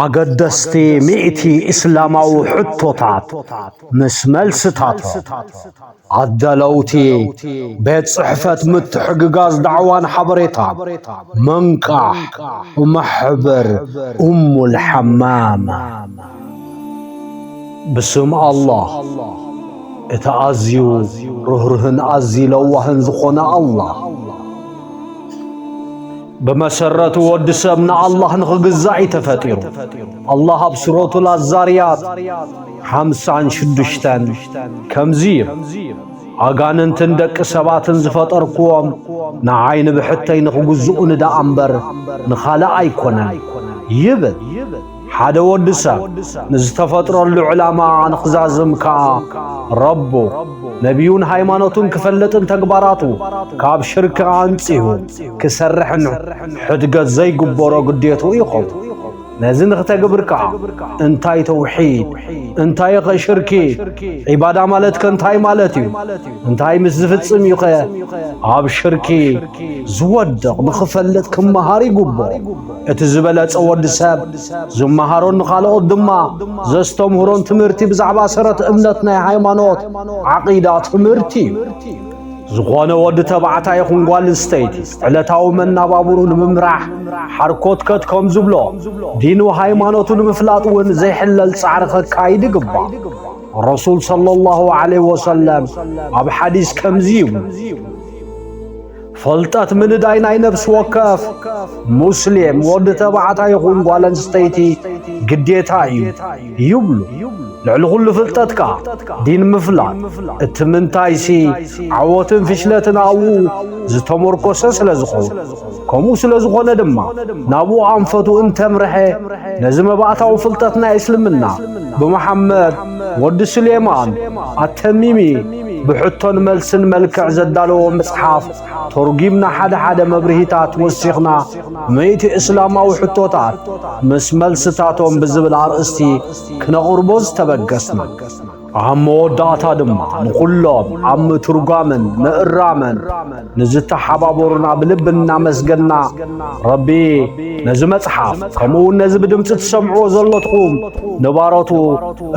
ኣገደስቲ ሚእቲ እስላማዊ ሕቶታት ምስ መልስታቶም። ኣዳለውቲ ቤት ጽሕፈት ምትሕግጋዝ ዳዕዋን ሓበሬታን፣ መንቃሕ ማሕበር ኡሙል ሓማም። ብስም ኣላህ፣ እቲ ኣዝዩ ርህሩህን ኣዝዩ ለዋህን ዝኾነ ኣላህ። ብመሰረቱ ወዲ ሰብ ንኣላህ ንኽግዛእ እዩ ተፈጢሩ። ኣላህ ኣብ ሱረቱል ኣዛርያት ሓምሳን ሽዱሽተን ከምዚ ይብል፣ ኣጋንንትን ደቂ ሰባትን ዝፈጠርኩዎም ንዓይ ንብሕተይ ንኽግዝኡኒ ደኣ እምበር ንኻልእ ኣይኮነን ይብል። ሓደ ወዲ ሰብ ንዝተፈጥረሉ ዕላማ ንኽዛዝም ከኣ ረቡ፣ ነቢዩን ሃይማኖቱን ክፈልጥን ተግባራቱ ካብ ሽርኪ ኣንጺሁ ክሰርሕን ሕድገት ዘይግበሮ ግዴትኡ ይኸውን። ነዚ ንኽተግብር ከኣ እንታይ ተውሒድ፣ እንታይ ኸ ሽርኪ፣ ዒባዳ ማለትከ እንታይ ማለት እዩ? እንታይ ምስ ዝፍጽም እዩኸ ኣብ ሽርኪ ዝወድቕ ንኽፈልጥ ክመሃር ይግብኦ። እቲ ዝበለጸ ወዲ ሰብ ዝመሃሮን ንኻልኦት ድማ ዘስተምህሮን ትምህርቲ ብዛዕባ ሰረት እምነት ናይ ሃይማኖት ዓቂዳ ትምህርቲ እዩ። ዝኾነ ወዲ ተባዕታይ ይኹን ጓል ኣንስተይቲ ዕለታዊ መናባብርኡ ንምምራሕ ሓርኮትከት ከም ዝብሎ ዲኑ ሃይማኖቱ ንምፍላጥ እውን ዘይሕለል ጻዕሪ ከካይድ ይግባእ። ረሱል ሰለላሁ ዐለይሂ ወሰለም ኣብ ሓዲስ ከምዚ ይብሉ፣ ፍልጠት ምንዳይ ናይ ነፍሲ ወከፍ ሙስሊም ወዲ ተባዕታይ ይኹን ጓል ኣንስተይቲ ግዴታ እዩ ይብሉ። ልዕሊ ኩሉ ፍልጠት ከኣ ዲን ምፍላጥ፣ እቲ ምንታይሲ ዓወትን ፍሽለትን ኣብኡ ዝተመርኮሰ ስለ ዝኸውን፣ ከምኡ ስለ ዝኾነ ድማ ናብኡ ኣንፈቱ እንተምርሐ ነዚ መባእታዊ ፍልጠት ናይ እስልምና ብመሓመድ ወዲ ሱሌማን ኣተሚሚ ብሕቶን መልስን መልክዕ ዘዳለዎ መጽሓፍ ተርጒምና ሓደ ሓደ መብርሂታት ወሲኽና፣ ምእቲ እስላማዊ ሕቶታት ምስ መልስታቶም ብዝብል ኣርእስቲ ክነቕርቦ ዝተበገስና። ኣብ መወዳእታ ድማ ንኹሎም ኣብ ምትርጓምን ምእራምን ንዝተሓባበሩና ብልቢ እናመስገንና፣ ረቢ ነዚ መጽሓፍ ከምኡ እውን ነዚ ብድምጺ ትሰምዕዎ ዘለኹም ንባሮቱ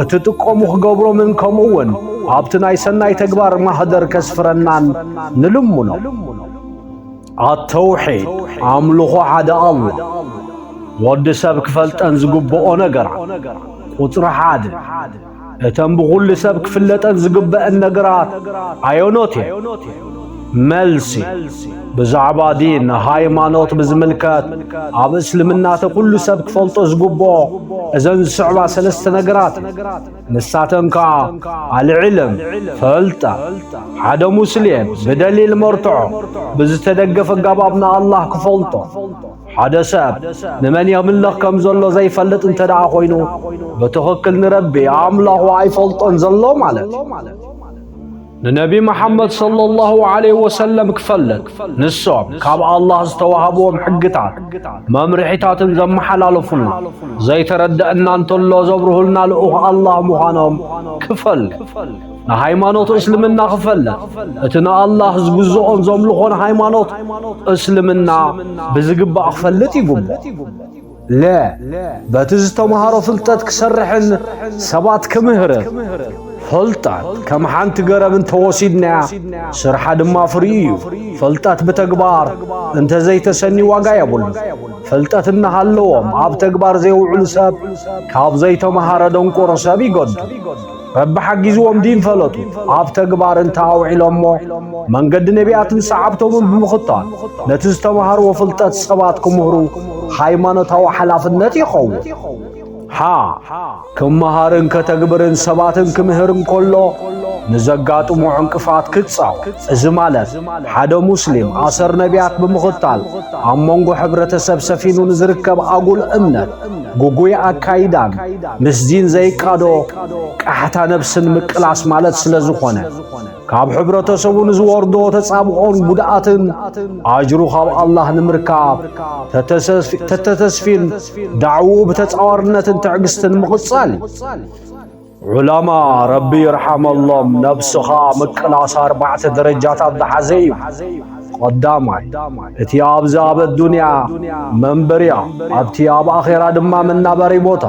እትጥቀሙ ክገብሮምን ከምኡ እውን ኣብቲ ናይ ሰናይ ተግባር ማህደር ከስፍረናን ንልምኖ። ኣተውሒድ፣ ኣምልኾ ሓደ ኣላህ። ወዲ ሰብ ክፈልጠን ዝግብኦ ነገራት። ቁጽሪ ሓደ፣ እተን ብኹሉ ሰብ ክፍለጠን ዝግበአን ነገራት ኣየኖት እየን? መልሲ፣ ብዛዕባ ዲን፣ ሃይማኖት ብዝምልከት ኣብ እስልምና እቲ ኩሉ ሰብ ክፈልጦ ዝግብኦ እዘን ዝስዕባ ሰለስተ ነገራት እየን። ንሳተን ከኣ ኣልዕልም፣ ፍልጠት፣ ሓደ ሙስሊም ብደሊል መርትዖ ብዝተደገፈ ኣገባብ ንኣላህ ክፈልጦ። ሓደ ሰብ ንመን የምልኽ ከም ዘሎ ዘይፈልጥ እንተ ደኣ ኮይኑ፣ ብትኽክል ንረቢ ኣምላኹ ኣይፈልጦን ዘሎ ማለት እዩ። ንነቢ መሓመድ ሰለላሁ ዐለይሂ ወሰለም ክፈልጥ፣ ንሶም ካብ ኣላህ ዝተዋህብዎም ሕግታት መምርሒታትን ዘመሓላለፉልና ዘይተረደአና እንተሎ ዘብርሁልና ልኡኽ ኣላህ ምዃኖም ክፈልጥ፣ ንሃይማኖት እስልምና ክፈልጥ፣ እቲ ንኣላህ ዝግዝኦን ዘምልኾን ሃይማኖት እስልምና ብዝግባእ ክፈልጥ ይግብኦ። ለ፣ በቲ ዝተምሃሮ ፍልጠት ክሰርሕን ሰባት ክምህርን። ፍልጠት ከም ሓንቲ ገረብ እንተወሲድናያ፣ ስርሓ ድማ ፍሪኡ እዩ። ፍልጠት ብተግባር እንተዘይተሰኒ ዋጋ የብሉን። ፍልጠት እናሃለዎም ኣብ ተግባር ዘየውዕሉ ሰብ ካብ ዘይተምሃረ ደንቆሮ ሰብ ይገዱ። ረቢ ሓጊዝዎም ዲን ፈለጡ፣ ኣብ ተግባር እንተ ኣውዒሎሞ፣ መንገዲ ነቢያትን ሰዓብቶምን ብምኽታል ነቲ ዝተምሃርዎ ፍልጠት ሰባት ክምህሩ ሃይማኖታዊ ሓላፍነት ይኸውን። ሓ፣ ክመሃርን ከተግብርን ሰባትን ክምህር እንከሎ ንዘጋጥሞ ዕንቅፋት ክጻወር። እዚ ማለት ሓደ ሙስሊም ኣሰር ነቢያት ብምኽታል ኣብ መንጎ ሕብረተሰብ ሰፊኑ ንዝርከብ ኣጉል እምነት፣ ጉጉይ ኣካይዳን ምስ ዲን ዘይቃዶ ቃሕታ ነብስን ምቅላስ ማለት ስለ ዝኾነ፣ ካብ ሕብረተሰቡ ንዝወርዶ ተጻብኦን ጉድኣትን ኣጅሩ ካብ ኣላህ ንምርካብ ተተሰፊ-፣ ተተተስፊን ዳዕውኡ ብተጻዋርነትን ትዕግስትን ምቕጻል እዩ። ዑለማ ረቢ ይርሓመሎም፣ ነብስኻ ምቅላስ ኣርባዕተ ደረጃታት ዝሓዘ እዩ። ቀዳማይ፣ እቲ ኣብዚ ኣብ ኣዱንያ መንበሪያ፣ ኣብቲ ኣብ ኣኼራ ድማ መናበሪ ቦታ፣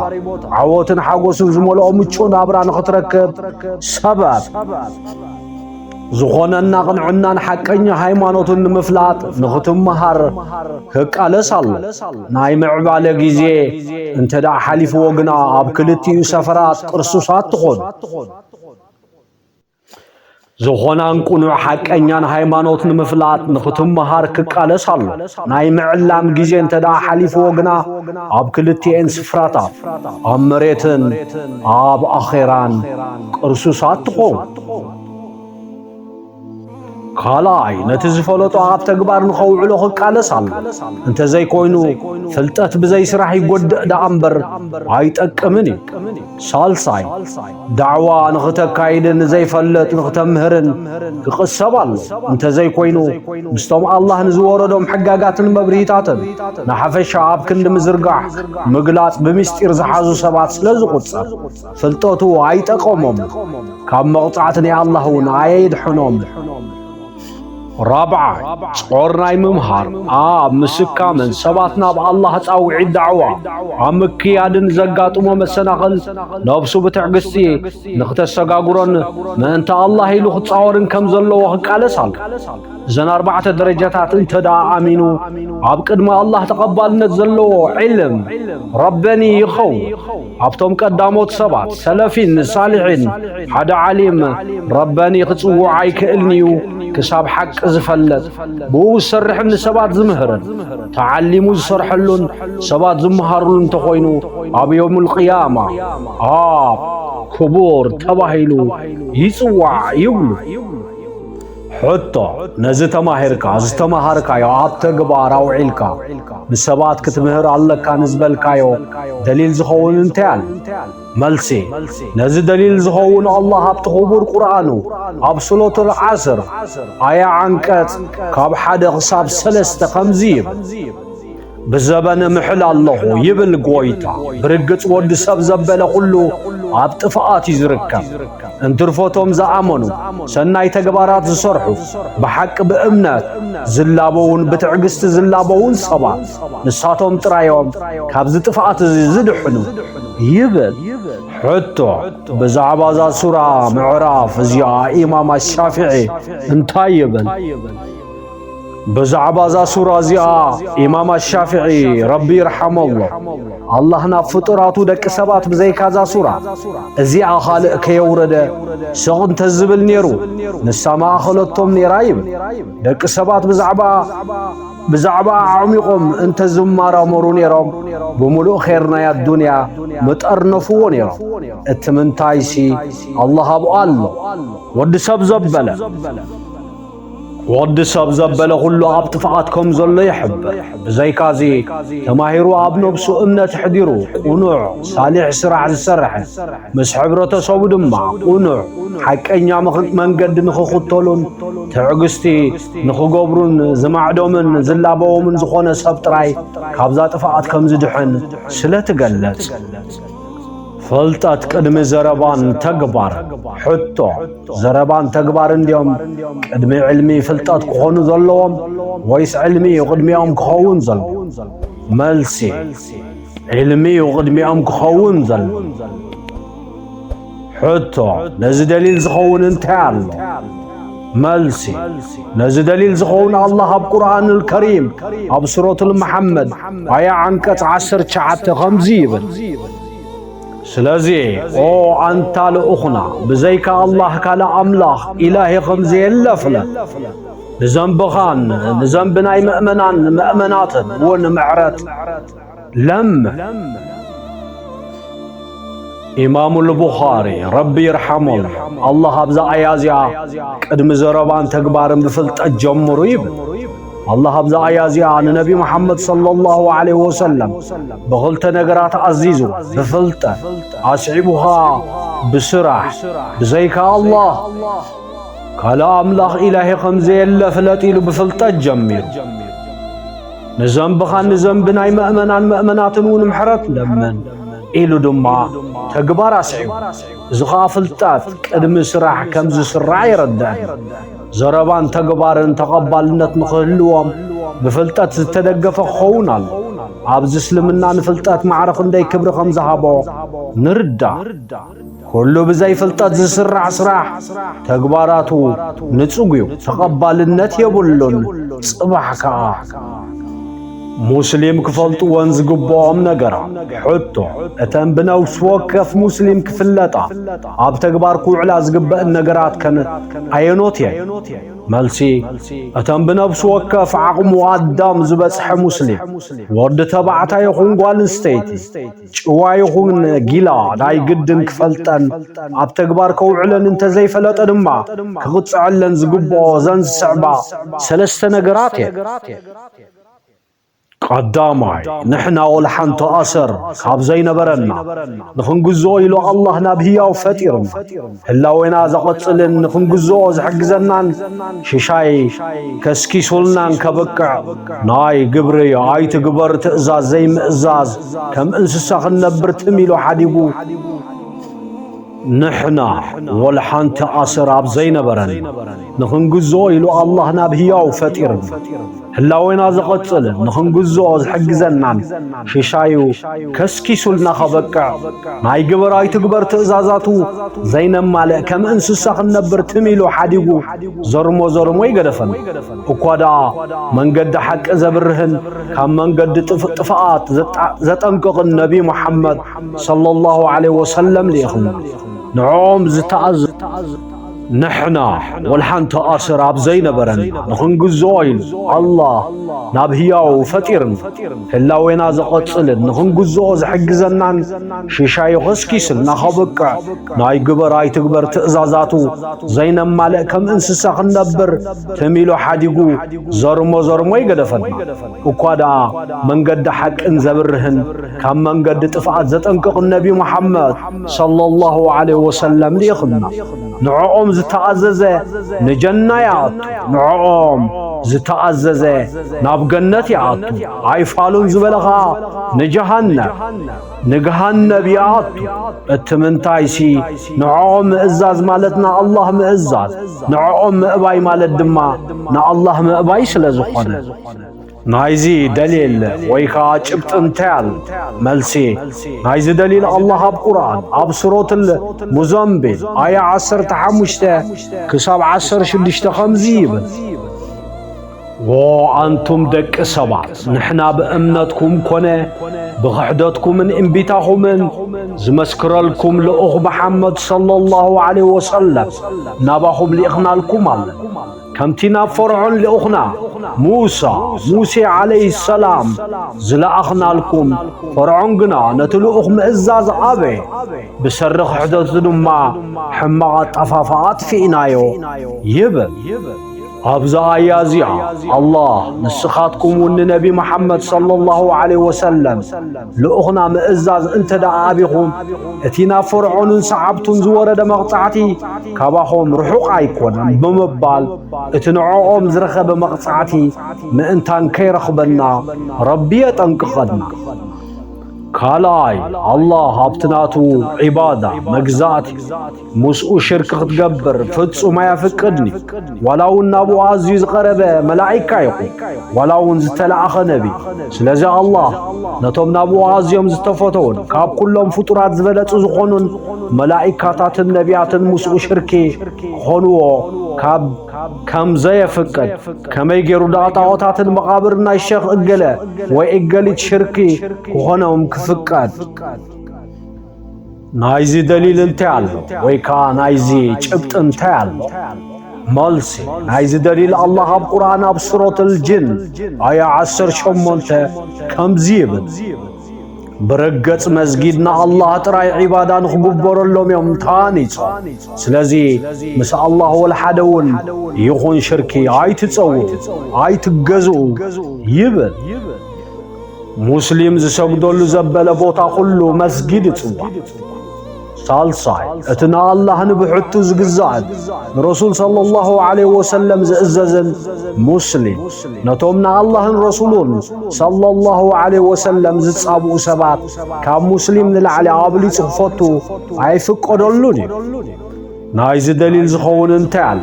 ዓወትን ሓጎስን ዝመልኦ ምቹእ ናብራ ንኽትረክብ ሰበብ ዝኾነና ቅንዕናን ሓቀኛ ሃይማኖትን ንምፍላጥ ንኽትመሃር ክቃለስ ኣሎ። ናይ ምዕባለ ግዜ እንተ ደኣ ሓሊፍዎ ግና ኣብ ክልቲኡ ሰፈራት ቅርሱሳት ትኾኑ። ዝኾናን ቅኑዕ ሓቀኛን ሃይማኖት ንምፍላጥ ንኽትመሃር ክቃለስ ኣሎ። ናይ ምዕላም ግዜ እንተ ደኣ ሓሊፍዎ ግና ኣብ ክልቲኤን ስፍራታት፣ ኣብ መሬትን ኣብ ኣኼራን ቅርሱሳት ትኾኑ። ካልኣይ፣ ነቲ ዝፈለጦ ኣብ ተግባር ንኸውዕሎ ክቃለስ ኣሎ። እንተዘይኮይኑ፣ ፍልጠት ብዘይ ስራሕ ይጎድእ ደኣ እምበር ኣይጠቅምን እዩ። ሳልሳይ፣ ዳዕዋ ንኽተካይድን ንዘይፈልጥ ንኽተምህርን ክቕሰብ ኣሎ። እንተዘይኮይኑ፣ ምስቶም ኣላህ ንዝወረዶም ሕጋጋትን መብርሂታትን ንሓፈሻ ኣብ ክንዲ ምዝርጋሕ፣ ምግላጽ፣ ብምስጢር ዝሓዙ ሰባት ስለ ዝቑጸር፣ ፍልጠቱ ኣይጠቐሞምን፣ ካብ መቕጻዕቲ ናይ ኣላህ እውን ኣየድሕኖምን። ራብዓይ፣ ጾር ናይ ምምሃር ኣብ ምስካምን ሰባት ናብ ኣላህ ጻውዒት ዳዕዋ ኣብ ምክያድን ዘጋጥሞ መሰናኽል ነብሱ ብትዕግስቲ ንኽተሰጋግሮን ምእንቲ ኣላህ ኢሉ ክጻወርን ከም ዘለዎ ክቃለስ ኣሎ። እዘን ኣርባዕተ ደረጃታት እንተ ደኣ ኣሚኑ፣ ኣብ ቅድሚ ኣላህ ተቐባልነት ዘለዎ ዒልም ረበኒ ይኸውን። ኣብቶም ቀዳሞት ሰባት፣ ሰለፊን ሳሊሒን፣ ሓደ ዓሊም ረበኒ ክጽውዕ ኣይክእልን'ዩ ክሳብ ሓቂ ዝፈልጥ፣ ብኡ ዝሰርሕን ንሰባት ዝምህርን፣ ተዓሊሙ ዝሰርሐሉን ሰባት ዝመሃሩሉን እንተኾይኑ፣ ኣብ የውሙል ቅያማ ኣብ ክቡር ተባሂሉ ይጽዋዕ ይብሉ። ሕቶ፣ ነዚ ተማሂርካ፣ ዝተማሃርካዮ ኣብ ተግባር ኣውዒልካ፣ ንሰባት ክትምህር ኣለካ ንዝበልካዮ ደሊል ዝኸውን እንታይ ኣሎ? መልሲ፣ ነዚ ደሊል ዝኸውን ኣላህ ኣብቲ ክቡር ቁርኣኑ ኣብ ሱረቱል ዓስር ኣያ ዓንቀጽ ካብ ሓደ ክሳብ ሰለስተ ከምዚ ይብል። ብዘበነ ምሕል ኣለኹ ይብል ጎይታ። ብርግጽ ወዲ ሰብ ዘበለ ኩሉ ኣብ ጥፍኣት እዩ ዝርከብ። እንትርፎቶም ዝኣመኑ፣ ሰናይ ተግባራት ዝሰርሑ፣ ብሓቂ ብእምነት ዝላበውን ብትዕግስቲ ዝላበውን ሰባት፣ ንሳቶም ጥራዮም ካብዚ ጥፍኣት እዚ ዝድሕኑ ይብል። ሕቶ፣ ብዛዕባ እዛ ሱራ ምዕራፍ እዚኣ ኢማም ኣሻፊዒ እንታይ ይብል? ብዛዕባ እዛ ሱራ እዚኣ ኢማም ኣሻፊዒ ረቢ ይርሓሞ ኣሎ፣ ኣላህ ናብ ፍጡራቱ ደቂ ሰባት ብዘይካ እዛ ሱራ እዚኣ ካልእ ከየውረደ ስቕ እንተዝብል ነይሩ፣ ንሳ ምኣኸለቶም ነይራ ይብል። ደቂ ሰባት ብዛዕባ ብዛዕባኣ ኣዕሚቖም እንተዝመራመሩ ነይሮም፣ ብምሉእ ኼር ናይ ኣዱንያ ምጠርነፍዎ ነይሮም። እቲ ምንታይሲ፣ ኣላህ ኣብኡ ኣሎ። ወዲ ሰብ ዘበለ፣ ወዲ ሰብ ዘበለ ኩሉ ኣብ ጥፍኣት ከም ዘሎ ይሕብር። ብዘይካዚ፣ ተማሂሩ ኣብ ነብሱ እምነት ኣሕዲሩ፣ ቅኑዕ፣ ሳሊሕ ስራሕ ዝሰርሐ፣ ምስ ሕብረተሰቡ ድማ ቅኑዕ፣ ሓቀኛ ምኽ-፣ መንገዲ ንኽኽተሉን ትዕግስቲ ንኽገብሩን ዝማዕዶምን ዝላበዎምን ዝኾነ ሰብ ጥራይ ካብዛ ጥፍኣት ከም ዝድሕን ስለ ትገልጽ። ፍልጠት ቅድሚ ዘረባን ተግባርን። ሕቶ፣ ዘረባን ተግባርን ድዮም ቅድሚ ዕልሚ ፍልጠት ክኾኑ ዘለዎም፣ ወይስ ዕልሚ እዩ ቅድሚኦም ክኸውን ዘለዎ? መልሲ፣ ዕልሚ እዩ ቅድሚኦም ክኸውን ዘለዎ። ሕቶ፣ ነዚ ደሊል ዝኸውን እንታይ ኣሎ? መልሲ፣ ነዚ ደሊል ዝኸውን ኣላህ ኣብ ቁርኣኑል ከሪም ኣብ ሱረቱል መሓመድ ኣያ ዓንቀጽ ዓሰርተ ትሽዓተ ከምዚ ይብል። ስለዚ፣ ኦ ኣንታ ልኡኽና፣ ብዘይካ ኣላህ ካልእ ኣምላኽ ኢላሂ ከም ዘየለ ፍለጥ። ንዘንብኻን ንዘንቢ ናይ ምእመናን ምእመናትን እውን ምሕረት ለምን። ኢማሙል ቡኻሪ፣ ረቢ ይርሓሞም፣ ኣላህ ኣብዛ ኣያ እዚኣ ቅድሚ ዘረባን ተግባርን ብፍልጠት ጀምሩ ይብል። ኣላህ ኣብዛ ኣያ እዚኣ ንነቢ መሓመድ ሰለላሁ ዐለይሂ ወሰለም ብኽልተ ነገራት ኣዚዙ፣ ብፍልጠት፣ ኣስዒቡ ኸኣ ብስራሕ፣ ብዘይካ ኣላህ ካልእ ኣምላኽ ኢላሂ ከም ዘየለ ፍለጥ ኢሉ ብፍልጠት ጀሚሩ። ንዘንብኻን ንዘንቢ ናይ መእመናን መእመናትን እውን ምሕረት ለምን። ኢሉ ድማ ተግባር ኣስዒቡ። እዚ ኸኣ ፍልጠት ቅድሚ ስራሕ ከም ዝስራዕ የረድኣና። ዘረባን ተግባርን ተቐባልነት ንኽህልዎም ብፍልጠት ዝተደገፈ ክኸውን ኣሎ። ኣብዚ እስልምና ንፍልጠት ማዕረ ክንደይ ክብሪ ከም ዝሃቦ ንርዳእ። ኩሉ ብዘይ ፍልጠት ዝስራሕ ስራሕ ተግባራቱ ንጹግ እዩ፣ ተቐባልነት የብሉን። ጽባሕ ከኣ ሙስሊም ክፈልጥወን ዝግብኦም ነገራት። ሕቶ፣ እተን ብነፍሲ ወከፍ ሙስሊም ክፍለጣ ኣብ ተግባር ክውዕላ ዝግበእን ነገራት ከን ኣየኖት እየን? መልሲ፣ እተን ብነፍሲ ወከፍ ዓቕሙ ኣዳም ዝበጽሐ ሙስሊም፣ ወዲ ተባዕታይ ይኹን ጓል ኣንስተይቲ፣ ጭዋ ይኹን ጊላ ናይ ግድን ክፈልጠን ኣብ ተግባር ከውዕለን እንተዘይፈለጠ ድማ ክቕጽዐለን ዝግብኦ እዘን ዝስዕባ ሰለስተ ነገራት እየን። ቀዳማይ፣ ንሕና ወላ ሓንቲ ኣሰር ካብ ዘይነበረና ንኽንግዝኦ ኢሉ ኣላህ ናብ ህያው ፈጢሩና። ህላዌና ዘቐጽልን ንኽንግዝኦ ዝሕግዘናን ሽሻይ ከስኪሱልናን ከበቅዕ ናይ ግብሪ ኣይትግበር ትእዛዝ ዘይምእዛዝ ከም እንስሳ ክንነብር ትም ኢሉ ሓዲጉ። ንሕና ወላ ሓንቲ ኣሰር ኣብ ዘይነበረን ንኽንግዝኦ ኢሉ ኣላህ ናብ ህያው ፈጢርና። ህላዌና ዘቐጽልን ንኽንግዝኦ ዝሕግዘናን ሽሻዩ ከስኪሱልና ኸበቅዕ ናይ ግበር ኣይትግበር ትእዛዛቱ ዘይነማልእ ከም እንስሳ ክንነብር ትም ኢሉ ሓዲጉ ዘርሞ ዘርሞ ይገደፈና። እኳ ደኣ መንገዲ ሓቂ ዘብርህን ካብ መንገዲ ጥፍ-፣ ጥፍኣት ዘጣ-፣ ዘጠንቅቕን ነቢ ሙሓመድ ሰለላሁ ዐለይሂ ወሰለም ልኢኽና። ንዕኦም ዝተኣዘ-፣ ንሕና ወላ ሓንቲ ኣሰር ኣብ ዘይነበረና ንኽንግዝኦ ኢሉ ኣላህ ናብ ህያው ፈጢርና። ህላዌና ዘቐጽልን ንኽንግዝኦ ዝሕግዘናን ሽሻዩ ኸስኪስልና ኸበቅዕ ናይ ግበር ኣይትግበር ትእዛዛቱ ዘይነማልእ ከም እንስሳ ክንነብር ትም ኢሉ ሓዲጉ ዘርሞ ዘርሞ ይገደፈና። እኳ ደኣ መንገዲ ሓቅን ዘብርህን ካብ መንገዲ ጥፍኣት ዘጠንቅቕን ነቢ ሙሓመድ ሰለላሁ ዐለይሂ ወሰለም ልኢኽና። ንዕኦም ዝተኣዘዘ ንጀና ይኣቱ፣ ንዕኦም ዝተኣዘዘ ናብ ገነት ይኣቱ፣ ኣይፋሉን ዝበለ ኸኣ ንጀሃነም፣ ንገሃነብ ይኣቱ። እቲ ምንታይሲ ንዕኦም ምእዛዝ ማለት ንኣላህ ምእዛዝ፣ ንዕኦም ምእባይ ማለት ድማ ንኣላህ ምእባይ ስለ ዝኾነ። ናይዚ ደሊል ወይ ከኣ ጭብጢ እንታይ ኣሎ? መልሲ፣ ናይዚ ደሊል ኣላህ ኣብ ቁርኣን ኣብ ሱረቱል ሙዘምቢል ኣያ ዓሰርተ ሓሙሽተ ክሳብ ዓሰርተ ሽዱሽተ ከምዚ ይብል፣ ዎ ኣንቱም ደቂ ሰባት፣ ንሕና ብእምነትኩም ኮነ ብኽሕደትኩምን እምቢታኹምን ዝመስክረልኩም ልኡኽ መሓመድ ሰለላሁ ዐለይሂ ወሰለም ናባኹም ልኢኽናልኩም ኣለና። ከምቲ ናብ ፈርዖን ልኡኽና ሙሳ፣ ሙሴ ዐለይሂ ሰላም፣ ዝለኣኽናልኩም፣ ፈርዖን ግና ነቲ ልኡኽ ምእዛዝ ኣበየ፣ ብሰሪ ክሕደቱ ድማ ሕማቕ ኣጠፋፍኣ ኣጥፊእናዮ ይብል። ኣብዛ ኣያ እዚኣ ኣላህ ንስኻትኩም እውን ንነቢ መሓመድ ሰለላሁ ዐለይሂ ወሰለም ልኡኽና ምእዛዝ እንተ ደኣ ኣቢኹም፣ እቲ ናብ ፈርዖንን ሰዓብቱን ዝወረደ መቕጻዕቲ ካባኹም ርሑቕ ኣይኮነን ብምባል፣ እቲ ንዕኦም ዝረኸበ መቕጻዕቲ ምእንታን ከይረኽበና ረቢ የጠንቅቐና። ካልኣይ፣ ኣላህ ኣብቲ ናቱ ዒባዳ፣ መግዛእቲ፣ ምስኡ ሽርክ ክትገብር ፍጹም ኣየፍቅድን እዩ። ዋላ እውን ናብኡ ኣዝዩ ዝቐረበ መላኢካ ይኹን፣ ዋላ እውን ዝተላእኸ ነቢ። ስለዚ ኣላህ ነቶም ናብኡ ኣዝዮም ዝተፈተዉን ካብ ኩሎም ፍጡራት ዝበለጹ ዝኾኑን መላኢካታትን ነቢያትን ምስኡ ሽርኪ ክኾንዎ ካብ ከም ዘየፍቅድ፣ ከመይ ገይሩ ደኣ ጣዖታትን መቓብርን ናይ ሸኽ እገለ ወይ እገሊት ሽርኪ ክኾኖም ክፍቀድ? ናይዚ ደሊል እንታይ ኣሎ? ወይ ከኣ ናይዚ ጭብጢ እንታይ ኣሎ? መልሲ፣ ናይዚ ደሊል ኣላህ ኣብ ቁርኣን ኣብ ሱረቱል ጅን ኣያ ዓሰርተ ሸሞንተ ከምዚ ይብል፣ ብርግጽ መስጊድ ንኣላህ ጥራይ ዒባዳ ንኽግበረሎም እዮም ተሃኒጾም። ስለዚ ምስ ኣላህ ወላ ሓደ እውን ይኹን ሽርኪ ኣይትጸውዑ፣ ኣይትገዝኡ ይብል። ሙስሊም ዝሰግደሉ ዘበለ ቦታ ኩሉ መስጊድ ይጽዋዕ። ሳልሳይ፣ እቲ ንኣላህን ብሕቱ ዝግዛእን ንረሱል ሰለላሁ ዐለይሂ ወሰለም ዝእዘዝን ሙስሊም፣ ነቶም ንኣላህን ረሱሉን ሰለላሁ ዐለይሂ ወሰለም ዝጻብኡ ሰባት ካብ ሙስሊም ንላዕሊ ኣብሊጹ ክፈቱ ኣይፍቀደሉን እዩ። ናይዚ ደሊል ዝኸውን እንታይ ኣሎ?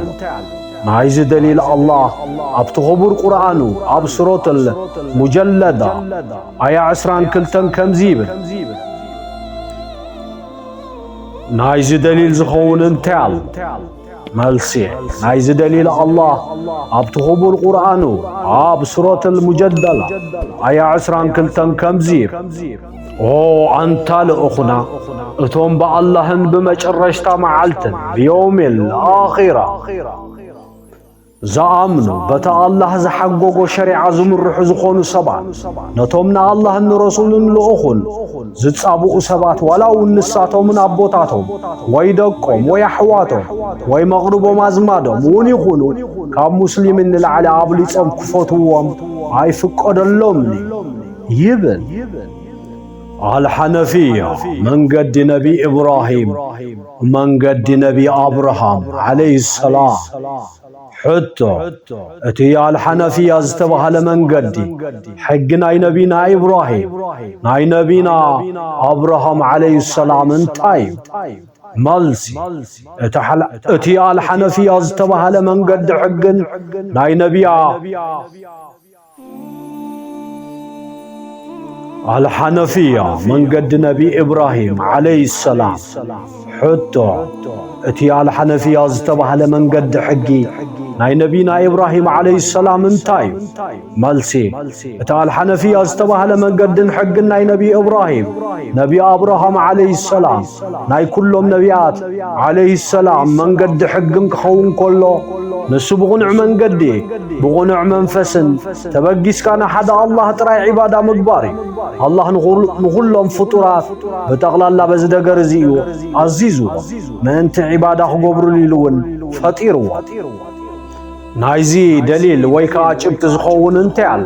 ናይዚ ደሊል ኣላህ ኣብቲ ክቡር ቁርኣኑ ኣብ ሱረቱል ሙጀለዳ ኣያ ዕስራን ክልተን ከምዚ ይብል። ናይዚ ደሊል ዝኸውን እንታይ ኣሎ? መልሲ፣ ናይዚ ደሊል ኣላህ ኣብቲ ክቡር ቁርኣኑ ኣብ ሱረቱል ሙጀደላ ኣያ ዕስራን ክልተን ከምዚ ይብል። ኦ ኣንታ ልኡኽና፣ እቶም ብኣላህን ብመጨረሽታ መዓልትን ብየውሚል ኣኺራ ዝኣምኑ፣ በቲ ኣላህ ዝሓጎጎ ሸሪዓ ዝምርሑ ዝኾኑ ሰባት፣ ነቶም ንኣላህን ንረሱልን ልኡኹን ዝጻብኡ ሰባት፣ ዋላ እውን ንሳቶምን ኣቦታቶም ወይ ደቆም ወይ ኣሕዋቶም ወይ መቕርቦም ኣዝማዶም እውን ይኹኑ፣ ካብ ሙስሊምን ንላዕሊ ኣብሊጾም ክፈትውዎም ኣይፍቀደሎምን እዩ ይብል። ኣልሓነፊያ፣ መንገዲ ነቢ ኢብራሂም፣ መንገዲ ነቢ ኣብርሃም ዓለይሂ ሰላም። ሕቶ፣ እቲ ኣልሓነፊያ ዝተባህለ መንገዲ፣ ሕጊ ናይ ነቢና ኢብራሂም፣ ናይ ነቢና ኣብርሃም ዓለይሂ ሰላም እንታይ እዩ? መልሲ፣ እቲ ሓል-፣ እቲ ኣልሓነፊያ ዝተባህለ መንገዲ ሕግን ናይ ነቢያ ኣልሓነፊያ መንገዲ ነቢ ኢብራሂም ዓለይሂ ሰላም። ሕቶ፣ እቲ ኣልሓነፊያ ዝተባህለ መንገዲ ሕጊ ናይ ነቢና ኢብራሂም ዓለይሂ ሰላም እንታይ እዩ? መልሲ፣ እቲ ኣልሓነፊያ ዝተባህለ መንገድን ሕግን ናይ ነቢ ኢብራሂም፣ ነቢ ኣብርሃም ዓለይሂ ሰላም፣ ናይ ኩሎም ነቢያት ዓለይሂ ሰላም መንገዲ ሕግን ክኸውን ከሎ፣ ንሱ ብቕኑዕ መንገዲ፣ ብቕኑዕ መንፈስን ተበጊስካ ንሓደ ኣላህ ጥራይ ዒባዳ ምግባር እዩ። ኣላህ ንኹል-፣ ንኹሎም ፍጡራት ብጠቕላላ በዚ ነገር እዚ እዩ ኣዚዝዎ። ምእንቲ ዒባዳ ክገብሩሉ ኢሉ እውን ፈጢርዎ። ናይዚ ደሊል ወይ ከኣ ጭብጢ ዝኸውን እንታይ ኣሎ?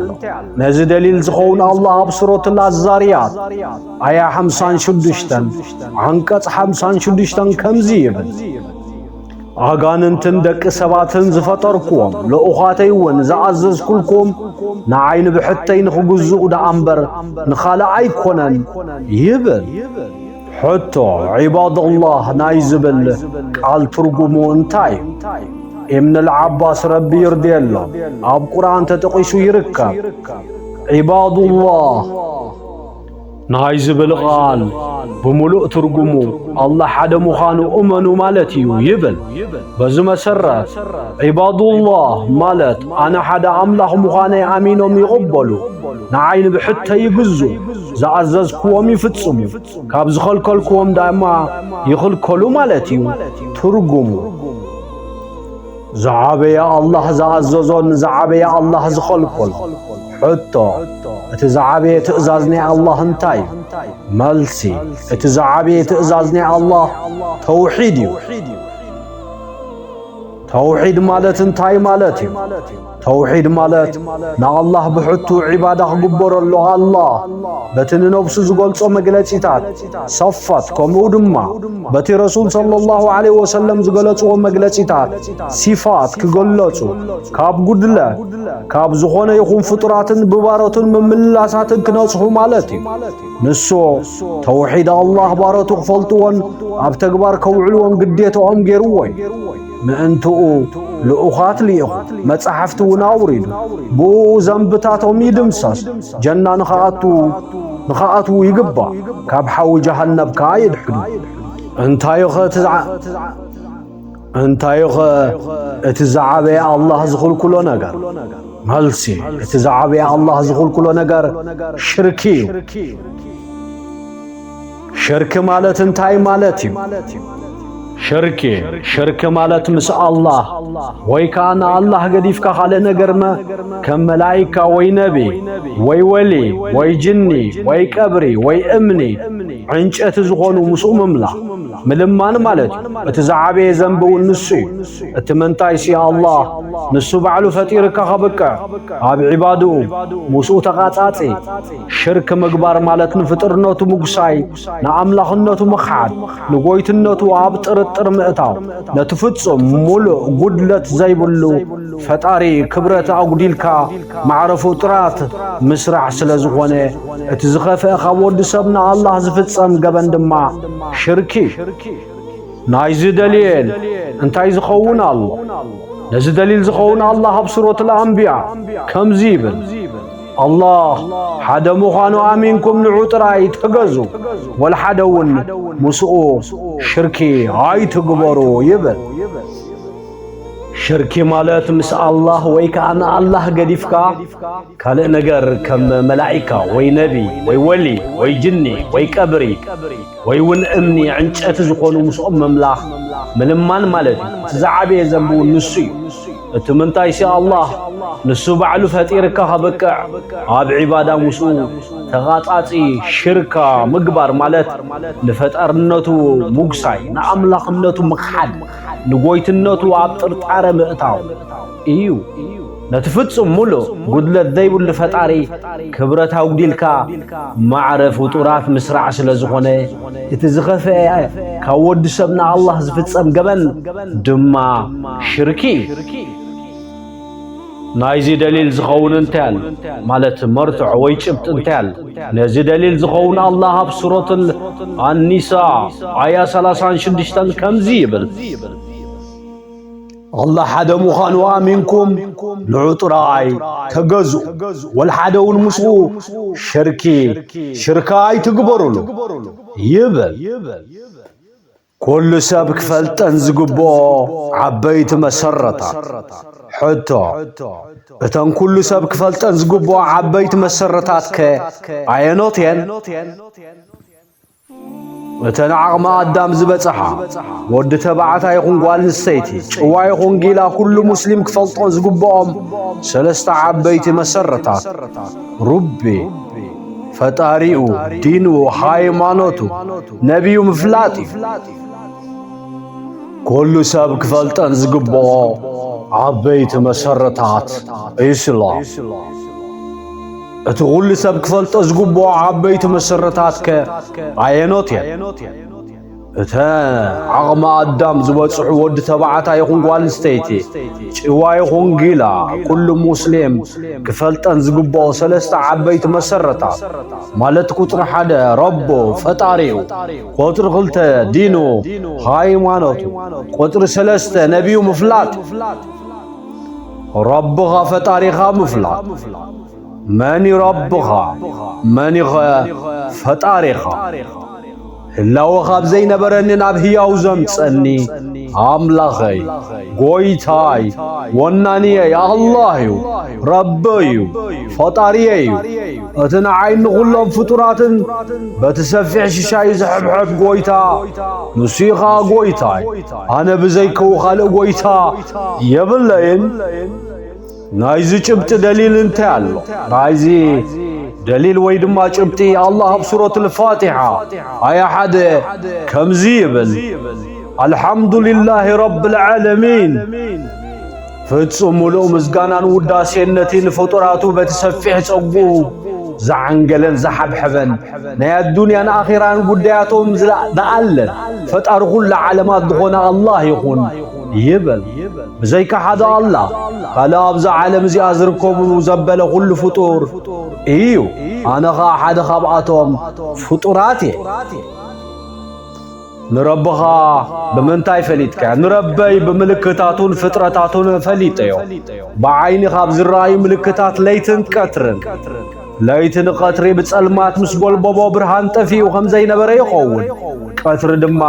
ነዚ ደሊል ዝኸውን ኣላህ ኣብ ሱረቱል ኣዛርያት ኣያ ሓምሳን ሽዱሽተን ዓንቀጽ ሓምሳን ሽዱሽተን ከምዚ ይብል። ኣጋንንትን ደቂ ሰባትን ዝፈጠርኩዎም፣ ልኡኻተይ እውን ዝኣዘዝኩልኩም፣ ንዓይ ንብሕተይ ንኽግዝኡ ደኣ እምበር ንኻልእ ኣይኮነን ይብል። ሕቶ፣ ዒባደላህ ናይ ዝብል ቃል ትርጉሙ እንታይ እዩ? ኢብን ዓባስ ረቢ ይርድየሎም ኣብ ቁርኣን ተጠቒሱ ይርከብ። ዒባዱላህ ናይ ዝብል ቃል ብምሉእ ትርጉሙ ኣላህ ሓደ ምዃኑ እመኑ ማለት እዩ ይብል። በዚ መሰረት ዒባዱላህ ማለት ኣነ ሓደ ኣምላኽ ምዃነይ ኣሚኖም ይቕበሉ፣ ንዓይ ንብሕተይ ይግዙ፣ ዝኣዘዝክዎም ይፍጽሙ፣ ካብ ዝኸልከልክዎም ድማ ይኽልከሉ ማለት እዩ ትርጉሙ። ዝዓበየ ኣላህ ዝኣዘዞን ዝዓበየ ኣላህ ዝኸልከሎ። ሕቶ፣ እቲ ዝዓበየ ትእዛዝ ናይ ኣላህ እንታይ እዩ? መልሲ፣ እቲ ዝዓበየ ትእዛዝ ናይ ኣላህ ተውሒድ እዩ። ተውሒድ ማለት እንታይ ማለት እዩ? ተውሒድ ማለት ንኣላህ ብሕቱ ዒባዳ ክግበረሉ፣ ኣላህ በቲ ንነብሱ ዝገልጾ መግለጺታት፣ ሰፋት፣ ከምኡ ድማ በቲ ረሱል ሰለላሁ ዐለይሂ ወሰለም ዝገለጽዎ መግለጺታት፣ ሲፋት፣ ክገለጹ፣ ካብ ጉድለት፣ ካብ ዝኾነ ይኹን ፍጡራትን ብባሮቱን ምምልላሳትን ክነጽሁ ማለት እዩ። ንሱ፣ ተውሒድ ኣላህ ባሮቱ ክፈልጥዎን ኣብ ተግባር ከውዕልዎን ግዴታኦም ገይርዎ እዩ። ምእንትኡ ልኡኻት ልኢኹ፣ መጻሕፍቲ እውን ኣውሪዱ፣ ብኡ ዘንብታቶም ይድምሰስ፣ ጀና ንኽኣቱ-፣ ንኽኣትዉ ይግባእ፣ ካብ ሓዊ ጀሃነብ ከኣ ይድሕኑ። እንታይ ኸ እቲ ዝዓ-፣ እንታይ ኸ እቲ ዝዓበየ ኣላህ ዝኽልክሎ ነገር? መልሲ፣ እቲ ዝዓበየ ኣላህ ዝኽልክሎ ነገር ሽርኪ እዩ። ሽርክ ማለት እንታይ ማለት እዩ? ሽርክ፣ ሽርክ ማለት ምስ ኣላህ ወይ ከኣ ንኣላህ ገዲፍካ ካልእ ነገር መ-፣ ከም መላኢካ ወይ ነቢ ወይ ወሊ ወይ ጅኒ ወይ ቀብሪ ወይ እምኒ፣ ዕንጨቲ ዝኾኑ ምስኡ ምምላኽ። ምልማን ማለት እዩ። እቲ ዝዓበየ ዘንቢ እውን ንሱ እዩ። እቲ ምንታይሲ ኣላህ ንሱ ባዕሉ ፈጢርካ ከብቅዕ፣ ኣብ ዒባድኡ ምስኡ ተቓጻጺ ሽርክ ምግባር ማለት ንፍጡርነቱ ምጉሳይ፣ ንኣምላኽነቱ ምኽሓድ፣ ንጎይትነቱ ኣብ ጥርጥር ምእታው፣ ነቲ ፍጹም ሙሉእ ጉድለት ዘይብሉ ፈጣሪ ክብረት ኣጉዲልካ ማዕረ ፍጡራት ምስራሕ ስለ ዝኾነ፣ እቲ ዝኸፍአ ካብ ወዲ ሰብ ንኣላህ ዝፍጸም ገበን ድማ ሽርኪ እዩ። ናይዚ ደሊል እንታይ ዝኸውን ኣሎ? ነዚ ደሊል ዝኸውን ኣላህ ኣብ ሱረት ኣልኣንብያ ከምዚ ይብል፣ ኣላህ ሓደ ምዃኑ ኣሚንኩም ንዑ ጥራይ ተገዙ፣ ወላ ሓደ እውን ምስኡ ሽርኪ ኣይትግበሩ ይብል። ሽርኪ ማለት ምስ ኣላህ ወይ ከኣ ንኣላህ ገዲፍካ ካልእ ነገር ከም መላኢካ ወይ ነቢ ወይ ወሊ ወይ ጅኒ ወይ ቀብሪ ወይ እውን እምኒ፣ ዕንጨቲ ዝኾኑ ምስኦም ምምላኽ ምልማን ማለት እዩ። እቲ ዝዓበየ ዘንቢ እውን ንሱ እዩ። እቲ ምንታይሲ ኣላህ ንሱ ባዕሉ ፈጢርካ ከብቅዕ ኣብ ዒባዳ ምስኡ ተቓጻጺ ሽርካ ምግባር ማለት ንፈጣርነቱ ምጉሳይ፣ ንኣምላኽነቱ ምኽሓድ፣ ንጎይትነቱ ኣብ ጥርጣረ ምእታው እዩ። ነቲ ፍጹም ሙሉእ ጉድለት ዘይብሉ ፈጣሪ ክብረት ኣጉዲልካ ማዕረ ፍጡራት ምስራዕ ስለ ዝኾነ፣ እቲ ዝኸፍአ ካብ ወዲ ሰብ ንኣላህ ዝፍጸም ገበን ድማ ሽርኪ እዩ። ናይዚ ደሊል ዝኸውን እንታይ ኣሎ? ማለት መርትዖ ወይ ጭብጢ እንታይ ኣሎ? ነዚ ደሊል ዝኸውን ኣላህ ኣብ ሱረቱል ኣኒሳ ኣያ ሰላሳን ሽዱሽተን ከምዚ ይብል፣ ኣላህ ሓደ ምዃኑ ኣሚንኩም ንዑ ጥራይ ተገዙ፣ ወላ ሓደ እውን ምስኡ ሽርኪ፣ ሽርካ ኣይትግበሩሉ ይብል። ኩሉ ሰብ ክፈልጠን ዝግብኦ ዓበይቲ መሰረታት። ሕቶ፣ እተን ኩሉ ሰብ ክፈልጠን ዝግብኦ ዓበይቲ መሰረታት ከ ኣየኖት እየን? እተን ዓቕሚ ኣዳም ዝበጽሓ፣ ወዲ ተባዕታይ ይኹን ጓል ኣንስተይቲ፣ ጭዋ ይኹን ጊላ፣ ኩሉ ሙስሊም ክፈልጦን ዝግብኦም ሰለስተ ዓበይቲ መሰረታት፣ ሩቢ፣ ፈጣሪኡ፣ ዲኑ፣ ሃይማኖቱ፣ ነቢዩ ምፍላጥ እዩ። ኩሉ ሰብ ክፈልጠን ዝግብኦ ዓበይቲ መሰረታት ኢስላም። እቲ ኩሉ ሰብ ክፈልጦ ዝግብኦ ዓበይቲ መሰረታት ከ ኣየኖት እየን? እተን ዓቕሚ ኣዳም ዝበጽሑ ወዲ ተባዕታይ ይኹን ጓል ኣንስተይቲ፣ ጭዋ ይኹን ጊላ፣ ኩሉ ሙስሊም ክፈልጠን ዝግብኦ ሰለስተ ዓበይቲ መሰረታት፣ ማለት ቁጽሪ ሓደ ረቡ፣ ፈጣሪኡ፣ ቁጽሪ ክልተ ዲኑ፣ ሃይማኖቱ፣ ቁጽሪ ሰለስተ ነቢዩ ምፍላጥ። ረብኻ ፈጣሪኻ ምፍላጥ። መን እዩ ረብኻ? መን እዩ ኸ ፈጣሪኻ? ህላወ ካብ ዘይነበረኒ ናብ ህያው ዘምጸኒ ኣምላኸይ፣ ጎይታይ፣ ወናንየይ ኣላህ እዩ፣ ረበይ እዩ፣ ፈጣሪየይ እዩ። እቲ ንዓይ ንኹሎም ፍጡራትን በቲ ሰፊሕ ሽሻይ ዝሕብሐብ ጎይታ ንሱ እዩ ኸኣ ጎይታይ። ኣነ ብዘይከኡ ካልእ ጎይታ የብለይን። ናይዚ ጭብጢ ደሊል እንታይ ኣሎ? ናይዚ ደሊል ወይ ድማ ጭብጢ ኣላህ ኣብ ሱረቱል ፋቲሓ ኣያ ሓደ ከምዚ ይብል፣ ኣልሓምዱሊላሂ ረብል ዓለሚን፣ ፍጹም ምሉእ ምስጋናን ውዳሴን ነቲ ንፍጡራቱ በቲ ሰፊሕ ጸጉኡ ዝዓንገለን ዝሓብሐበን ናይ ኣዱንያን ኣኼራን ጉዳያቶም ዝለኣለን ፈጣሪ ኩሉ ዓለማት ዝኾነ ኣላህ ይኹን ይብል። ብዘይካ ሓደ ኣላህ ካልእ ኣብዛ ዓለም እዚኣ ዝርከቡ ዘበለ ኩሉ ፍጡር እዩ። ኣነ ኸኣ ሓደ ካብኣቶም ፍጡራት እየ። ንረብኻ ብምንታይ ፈሊጥካዮ? ንረበይ ብምልክታቱን ፍጥረታቱን ፈሊጠዮ። ብዓይኒ ካብ ዝረኣዩ ምልክታት ለይትን ቀትርን። ለይቲ ንቐትሪ ብጸልማት ምስ ጎልበቦ ብርሃን ጠፊኡ ከም ዘይነበረ ይኸውን። ቀትሪ ድማ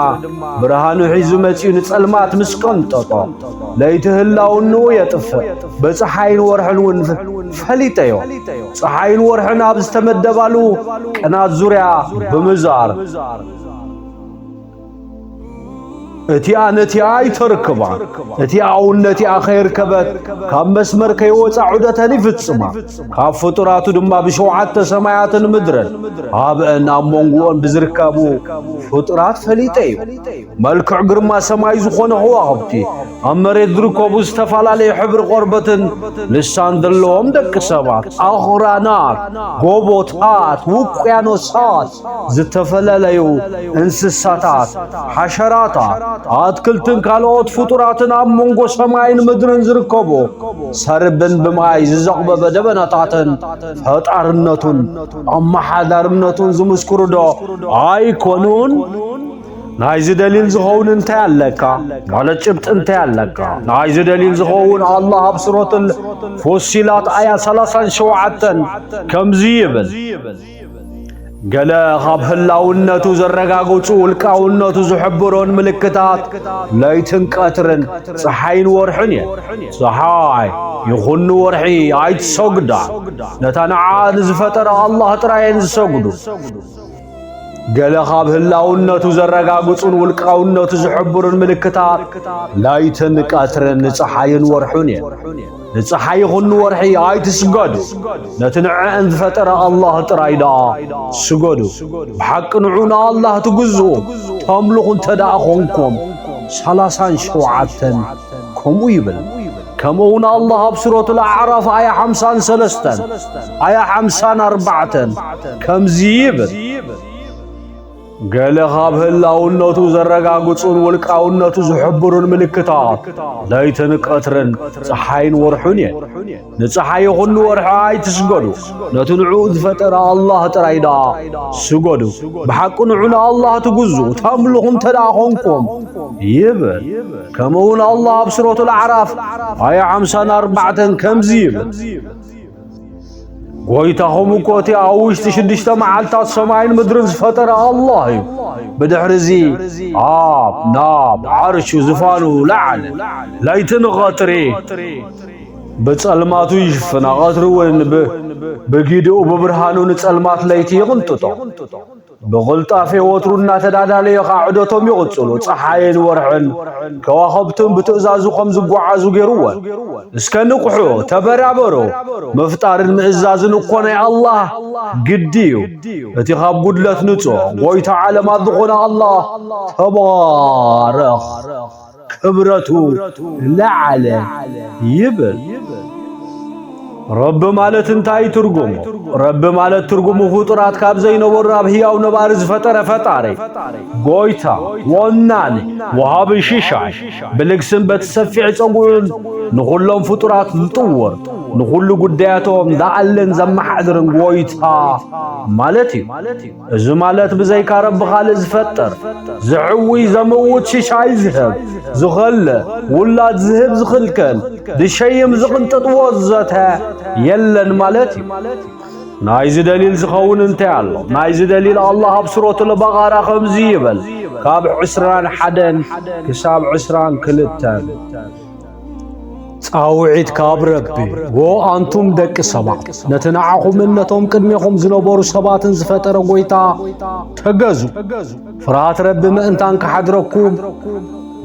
ብርሃኑ ሒዙ መጺኡ ንጸልማት ምስ ቀንጠጦ፣ ለይቲ ህላውንኡ የጥፍእ። ብጸሓይን ወርሕን እውን ፈሊጠዮ። ጸሓይን ወርሕን ኣብ ዝተመደባሉ ቅናት ዙርያ ብምዛር፣ እቲኣ ነቲኣ ኣይተርክባን፣ እቲኣ እውን ነቲኣ ከየርከበት ካብ መስመር ከይወጻ ዑደተን ይፍጽማ። ካብ ፍጡራቱ ድማ ብሸውዓተ ሰማያትን ምድርን ኣብአን ኣብ መንጎኦን ብዝርከቡ ፍጡራት ፈሊጠ እዩ። መልክዕ ግርማ ሰማይ ዝኾነ ከዋኽብቲ፣ ኣብ መሬት ዝርከቡ ዝተፈላለየ ሕብሪ ቆርበትን ልሳን ዘለዎም ደቂ ሰባት፣ ኣኽራናት፣ ጎቦታት፣ ውቅያኖሳት፣ ዝተፈላለዩ እንስሳታት፣ ሓሸራታት፣ ኣትክልትን ካልኦት ፍጡራትን ኣብ መንጎ ሰማይን ምድርን ዝርከቡ ሰርብን ብማይ ዝዘቕበበ ደበናታትን ፈጣርነቱን ኣመሓዳርነቱን ዝምስክሩ ዶ ኣይኮኑን? ናይዚ ደሊል ዝኸውን እንታይ ኣለካ? ማለት ጭብጢ እንታይ ኣለካ? ናይዚ ደሊል ዝኸውን ኣላህ ኣብ ሱረቱል ፉሲላት ኣያ ሰላሳን ሸውዓተን ከምዚ ይብል፣ ገለ ካብ ህላውነቱ ዘረጋግጹ ውልቃውነቱ ዝሕብሮን ምልክታት ለይትን ቀትርን ጸሓይን ወርሕን እየን። ጸሓይ ይኹን ንወርሒ ኣይትሰግዳን። ነታ ንዓ ንዝፈጠረ ኣላህ ጥራየን ዝሰግዱ። ገለ ካብ ህላውነቱ ዘረጋግጹን ውልቃውነቱ ዝሕብሩን ምልክታት ለይትን ቀትርን ንጸሓይን ወርሑን እየን። ንጸሓይ ይኹን ንወርሒ ኣይትስገዱ፣ ነቲ ንዕአን ዝፈጠረ ኣላህ ጥራይ ደኣ ስገዱ። ብሓቂ ንዑ ንኣላህ ትግዝኡ ተምልኹ እንተ ደኣ ኾንኩም። ሰላሳን ሸውዓተን ከምኡ ይብል። ከምኡ እውን ኣላህ ኣብ ሱረቱል ኣዕራፍ ኣያ ሓምሳን ሰለስተን ኣያ ሓምሳን ኣርባዕተን ከምዚ ይብል፣ ገለ ካብ ህላውነቱ ዘረጋግጹን ውልቃውነቱ ዝሕብሩን ምልክታት ለይትን ቀትርን ጸሓይን ወርሑን እየን። ንጸሓይ ይኹን ንወርሒ ኣይትስገዱ፣ ነቲ ንዕኡ ዝፈጠረ ኣላህ ጥራይ ደኣ ስገዱ። ብሓቂ ንዑ ንኣላህ ትግዙ ተምልኹ እንተ ደኣ ኾንኩም ይብል። ከምኡ እውን ኣላህ ኣብ ሱረቱል ኣዕራፍ ኣያ ሓምሳን ኣርባዕተን ከምዚ ይብል፣ ጎይታኹም እኮ እቲ ኣብ ውሽጢ ሽዱሽተ መዓልታት ሰማይን ምድርን ዝፈጠረ ኣላህ እዩ። ብድሕሪ እዚ ኣብ ናብ ዓርሹ ዝፋኑ ለዓለ። ለይትን ቐትሪ ብጸልማቱ ይሽፍና፣ ቐትሪ እውን ብ-፣ ብጊድኡ ብብርሃኑ ንጸልማት ለይቲ ይቕንጥጦ። ብቕልጣፌ ወትሩ እናተዳዳለየ ኸዓ ዑደቶም ይቕጽሉ። ጸሓይን ወርሕን ከዋኽብትን ብትእዛዙ ከም ዝጓዓዙ ገይሩወን። እስከ ንቕሑ፣ ተበራበሩ። ምፍጣርን ምእዛዝን እኮ ናይ ኣላህ ግዲ እዩ። እቲ ካብ ጉድለት ንጹህ፣ ጎይታ ዓለማት ዝኾነ ኣላህ ተባረኽ። ክብረቱ ለዓለ ይብል። ረቢ ማለት እንታይ ትርጉሙ? ረቢ ማለት ትርጉሙ ፍጡራት ካብ ዘይነበሩ ናብ ህያው ነባሪ ዝፈጠረ ፈጣሪ፣ ጎይታ፣ ወናኒ፣ ወሃቢ ሽሻይ፣ ብልግስን በቲ ሰፊሕ ጸጉዑን ንኹሎም ፍጡራት ዝጥውር፣ ንኹሉ ጉዳያቶም ዝኣልን ዘመሓድርን ጎይታ ማለት እዩ። እዚ ማለት ብዘይካ ረቢ ካልእ ዝፈጥር፣ ዝሕውይ፣ ዘምውት፣ ሽሻይ ዝህብ፣ ዝኸልእ፣ ውላድ ዝህብ፣ ዝኽልከል፣ ዝሸይም፣ ዝቕንጥጥ ወዘተ የለን ማለት እዩ። ናይዚ ደሊል ዝኸውን እንታይ ኣሎ? ናይዚ ደሊል ኣላህ ኣብ ሱረቱል በቐራ ከምዚ ይብል፣ ካብ ዕስራን ሓደን ክሳብ ዕስራን ክልተን። ጻውዒት ካብ ረቢ። ዎ ኣንቱም ደቂ ሰባት፣ ነቲ ንዓኹምን ነቶም ቅድሜኹም ዝነበሩ ሰባትን ዝፈጠረ ጐይታ ተገዙ። ፍርሃት ረቢ ምእንታን ክሓድረኩም፣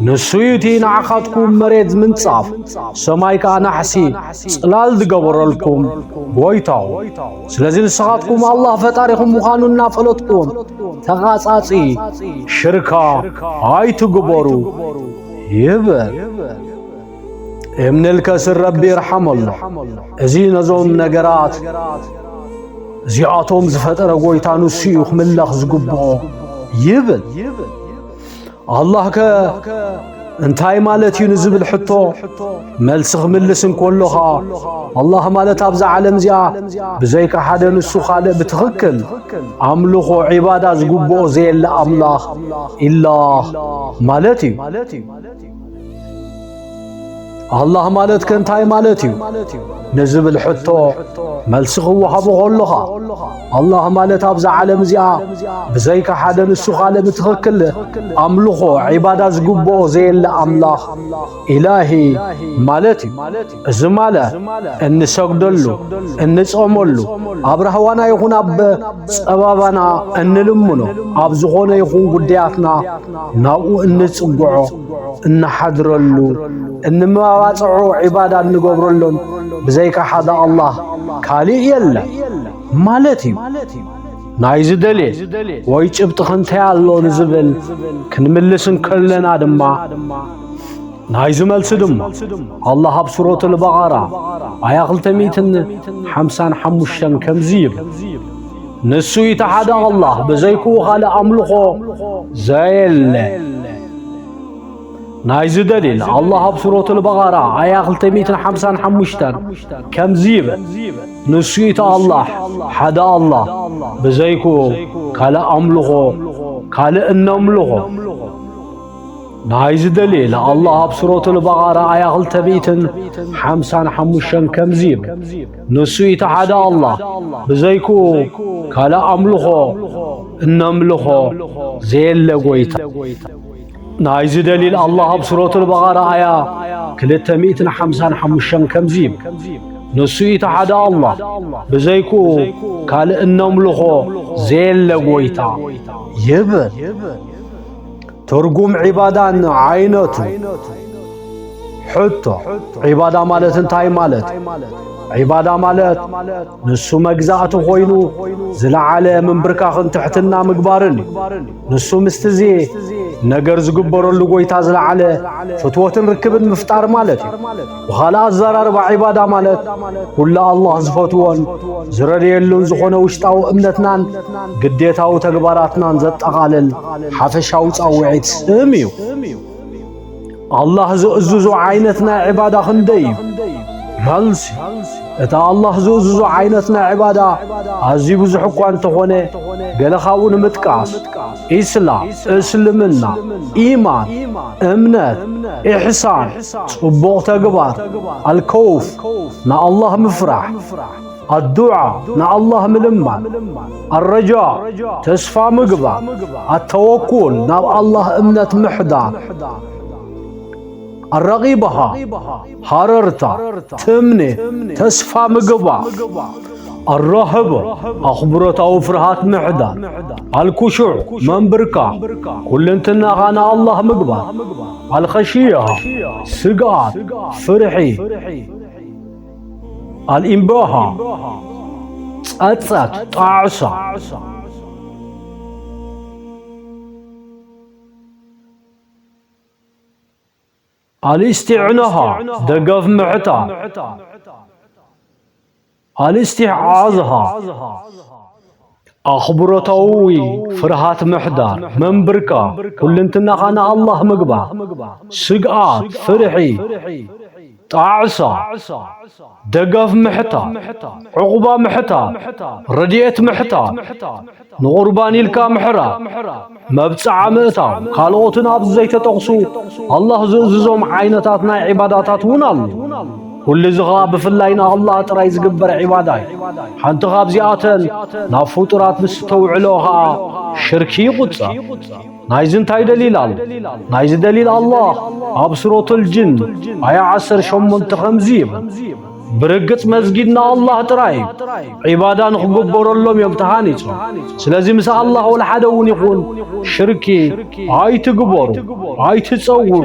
ንሱ እዩ እቲ ንዓኻትኩም መሬት ምንጻፍ፣ ሰማይ ከኣ ናሕሲ ጽላል ዝገበረልኩም ጐይታኹም። ስለዚ ንስኻትኩም ኣላህ ፈጣሪኹም ምዃኑ እናፈለጥኩም፣ ተቓጻጺ ሽርካ ኣይትግበሩ ይብል። እብንል ከስር ረቢ ይርሓመሉ። እዚ ነዞም ነገራት እዚኣቶም ዝፈጠረ ጐይታ ንሱ እዩ ክምለኽ ዝግብኦ ይብል። ኣላህ ከ እንታይ ማለት እዩ ንዝብል ሕቶ መልሲ ክምልስ እንከሎ ኸኣ፣ ኣላህ ማለት ኣብዛ ዓለም እዚኣ ብዘይካ ሓደ ንሱ ካልእ ብትኽክል ኣምልኾ ዒባዳ ዝግብኦ ዘየለ ኣምላኽ ኢላህ ማለት እዩ። ኣላህ ማለትከ እንታይ ማለት እዩ? ንዝብል ሕቶ መልሲ ክወሃቦ ከሎ ኸኣ፣ ኣላህ ማለት ኣብዛ ዓለም እዚኣ ብዘይካ ሓደ ንሱ ካልእ ብትኽክል ኣምልኾ፣ ዒባዳ ዝግብኦ ዘየለ ኣምላኽ፣ ኢላሂ፣ ማለት እዩ። እዚ ማለት እንሰግደሉ፣ እንጸመሉ፣ ኣብ ራህዋና ይኹን ኣብ ጸባባና እንልምኖ፣ ኣብ ዝኾነ ይኹን ጉዳያትና ናብኡ እንጽግዖ፣ እንሓድረሉ፣ እንመባጽዖ ዒባዳ እንገብረሉን ብዘይካ ሓደ ኣላህ ካልእ የለን ማለት እዩ። ናይዚ ደሊል ወይ ጭብጢ ኸ እንታይ ኣሎ ንዝብል ክንምልስ እንከለና ድማ፣ ናይዚ መልሲ ድማ ኣላህ ኣብ ሱረቱል በቐራ ኣያ ክልተ ሚእትን ሓምሳን ሓሙሽተን ከምዚ ይብል፣ ንሱ እቲ ሓደ ኣላህ፣ ብዘይክኡ ካልእ ኣምልኾ ዘየለ። ናይዚ ደሊል ኣላህ ኣብ ሱረቱል በቐራ ኣያ ክልተ ሚእትን ሓምሳን ሓሙሽተን ከምዚ ይብል፣ ንሱ እቲ ኣላህ፣ ሓደ ኣላህ፣ ብዘይክኡ ካልእ ኣምልኾ፣ ካልእ እነምልኾ። ናይዚ ደሊል ኣላህ ኣብ ሱረቱል በቐራ ኣያ ክልተ ሚእትን ሓምሳን ሓሙሽተን ከምዚ ይብል፣ ንሱ እቲ ሓደ ኣላህ፣ ብዘይክኡ ካልእ ኣምልኾ እነምልኾ ዘየለ ጐይታ። ናይዚ ደሊል ኣላህ ኣብ ሱረቱል በቐራ ኣያ ክልተ ሚእትን ሓምሳን ሓሙሽተን ከምዚ ይብል፣ ንሱ እቲ ሓደ ኣላህ፣ ብዘይክኡ ካልእ እነምልኾ ዘየለ ጐይታ ይብል። ትርጉም ዒባዳን ዓይነቱ። ሕቶ፣ ዒባዳ ማለት እንታይ ማለት እዩ? ዒባዳ ማለት ንሱ መግዛእቲ ኮይኑ ዝለዓለ ምንብርካኽን ትሕትና ምግባርን እዩ። ንሱ ምስቲ እዚ ነገር ዝግበረሉ ጐይታ ዝለዓለ ፍትወትን ርክብን ምፍጣር ማለት እዩ። ብኻልእ ኣዘራርባ ዒባዳ ማለት ኩሉ ኣላህ ዝፈትዎን ዝረድየሉን ዝኾነ ውሽጣዊ እምነትናን ግዴታዊ ተግባራትናን ዘጠቓልል ሓፈሻዊ ጻውዒት ስም እዩ። ኣላህ ዝእዝዞ ዓይነት ናይ ዒባዳ ክንደይ እዩ? መልሲ፣ እቲ ኣላህ ዝእዝዞ ዓይነት ናይ ዒባዳ ኣዝዩ ብዙሕ እኳ እንተኾነ፣ ገለ ካብኡ ንምጥቃስ፣ ኢስላም፣ እስልምና፣ ኢማን፣ እምነት፣ ኢሕሳን፣ ጽቡቕ ተግባር፣ ኣልከውፍ፣ ንኣላህ ምፍራሕ፣ ኣዱዓ፣ ንኣላህ ምልማን፣ ኣረጃእ፣ ተስፋ ምግባር፣ ኣተወኩል፣ ናብ ኣላህ እምነት ምሕዳር፣ ኣረቂባሃ፣ ሃረርታ፣ ትምኒት፣ ተስፋ ምግባር፣ ኣራህባ፣ ኣኽብሮታዊ ፍርሃት ምሕዳር፣ ኣልኩሹዕ፣ መንብርካኽ፣ ኩልንትናኻ ንኣላህ ምግባር፣ ኣልኸሽያ፣ ስግኣት፣ ፍርሒ፣ ኣልኢንባሃ፣ ጸጸት፣ ጣዕሳ፣ ኣልእስቲዕናሃ፣ ደገፍ ምሕታት፣ ኣልእስቲዓዝሃ፣ ኣኽብሮታዊ ፍርሃት ምሕዳር፣ መንብርካኽ፣ ኩልንትናኻ ንኣላህ ምግባር፣ ስግኣት፣ ፍርሒ፣ ጣዕሳ፣ ደገፍ ምሕታት፣ ዕቑባ ምሕታት፣ ረድኤት ምሕታት፣ ንቑርባን ኢልካ ምሕራድ፣ መብጽዓ ምእታው፣ ካልኦትን ኣብዚ ዘይተጠቕሱ ኣላህ ዝእዝዞም ዓይነታት ናይ ዒባዳታት እውን ኣለዉ። ኩሉ እዚ ኸኣ ብፍላይ ንኣላህ ጥራይ ዝግበር ዒባዳ እዩ። ሓንቲ ካብዚኣተን ናብ ፍጡራት ምስ ተውዕሎ ኸኣ ሽርኪ ይቑጸር። ናይዚ እንታይ ደሊል ኣሎ? ናይዚ ደሊል ኣላህ ኣብ ሱረቱል ጅን ኣያ ዓሰርተ ሸሞንተ ከምዚ ይብል፣ ብርግጽ መስጊድ ንኣላህ ጥራይ እዩ፣ ዒባዳ ንኽግበረሎም እዮም ተሃኒጾም። ስለዚ ምስ ኣላህ ወላ ሓደ እውን ይኹን ሽርኪ ኣይትግበሩ፣ ኣይትጸውዑ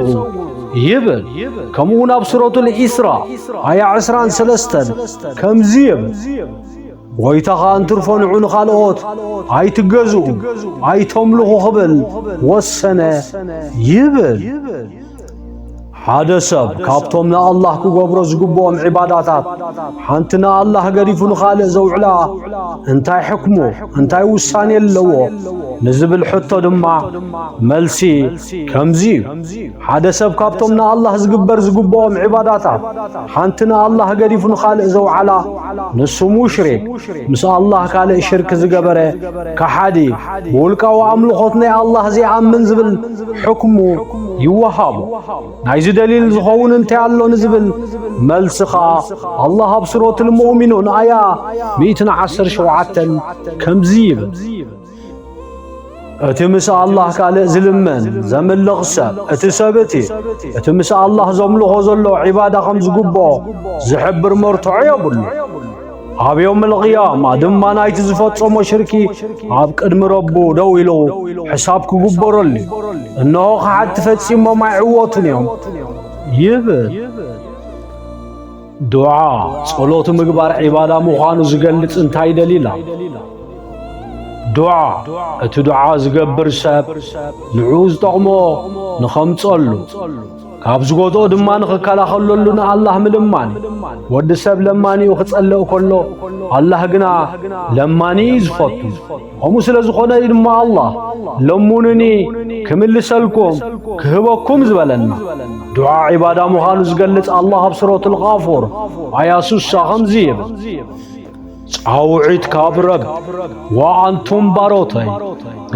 ይብል። ከምኡ እውን ኣብ ሱረቱል ኢስራ ኣያ ዕስራን ሰለስተን ከምዚ ይብል፣ ጐይታኻ እንትርፎ ንዑ ንኻልኦት ኣይትገዝኡ፣ ኣይተምልኹ ክብል ወሰነ ይብል። ሓደ ሰብ ካብቶም ንኣላህ ክገብሮ ዝግብኦም ዒባዳታት ሓንቲ ንኣላህ ገዲፉ ንኻልእ ዘውዕላ እንታይ ሕክሙ፣ እንታይ ውሳኔ ኣለዎ ንዝብል ሕቶ ድማ መልሲ ከምዚ እዩ። ሓደ ሰብ ካብቶም ንኣላህ ዝግበር ዝግብኦም ዒባዳታት ሓንቲ ንኣላህ ገዲፉ ንኻልእ ዘውዓላ፣ ንሱ ሙሽሪክ፣ ምስ ኣላህ ካልእ ሽርክ ዝገበረ፣ ከሓዲ፣ ብውልቃዊ ኣምልኾት ናይ ኣላህ ዘይኣምን ዝብል ሕክሙ ይወሃቦ። ናይዚ ደሊል ዝኸውን እንታይ ኣሎ ንዝብል መልሲ ኸኣ፣ ኣላህ ኣብ ሱረቱል ሙእሚኑን ኣያ ሚእትን ዓሰርተ ሸውዓተን ከምዚ ይብል፣ እቲ ምስ ኣላህ ካልእ ዝልመን ዘምልኽ ሰብ፣ እቲ ሰብ እቲ፣ እቲ ምስ ኣላህ ዘምልኾ ዘሎ ዒባዳ ከም ዝግብኦ ዝሕብር መርትዖ የብሉን። ኣብ የውመል ቂያማ ድማ ናይቲ ዝፈጸሞ ሽርኪ ኣብ ቅድሚ ረቡ ደው ኢሉ ሕሳብ ክግበረሉ እዩ። እንሆ ከሓድቲ ፈጺሞም ኣይዕወቱን እዮም ይብል። ዱዓ፣ ጸሎት ምግባር ዒባዳ ምዃኑ ዝገልጽ እንታይ ደሊል ኣሎ? ዱዓ፣ እቲ ዱዓ ዝገብር ሰብ ንዕኡ ዝጠቕሞ ንኸምጸሉ፣ ካብ ዝጎድኦ ድማ ንኽከላኸለሉ ንኣላህ ምልማን እዩ። ወዲ ሰብ ለማኒኡ ክጸልእ ከሎ፣ ኣላህ ግና ለማኒ እዩ ዝፈቱ። ከምኡ ስለ ዝኾነ እዩ ድማ ኣላህ፣ ለሙኑኒ ክምልሰልኩም፣ ክህበኩም ዝበለና። ዱዓ ዒባዳ ምዃኑ ዝገልጽ ኣላህ ኣብ ሱረቱል ጋፉር ኣያ ስሳ ከምዚ ይብል፣ ጻውዒት ካብ ረብ፣ ወኣንቱም ባሮተይ፣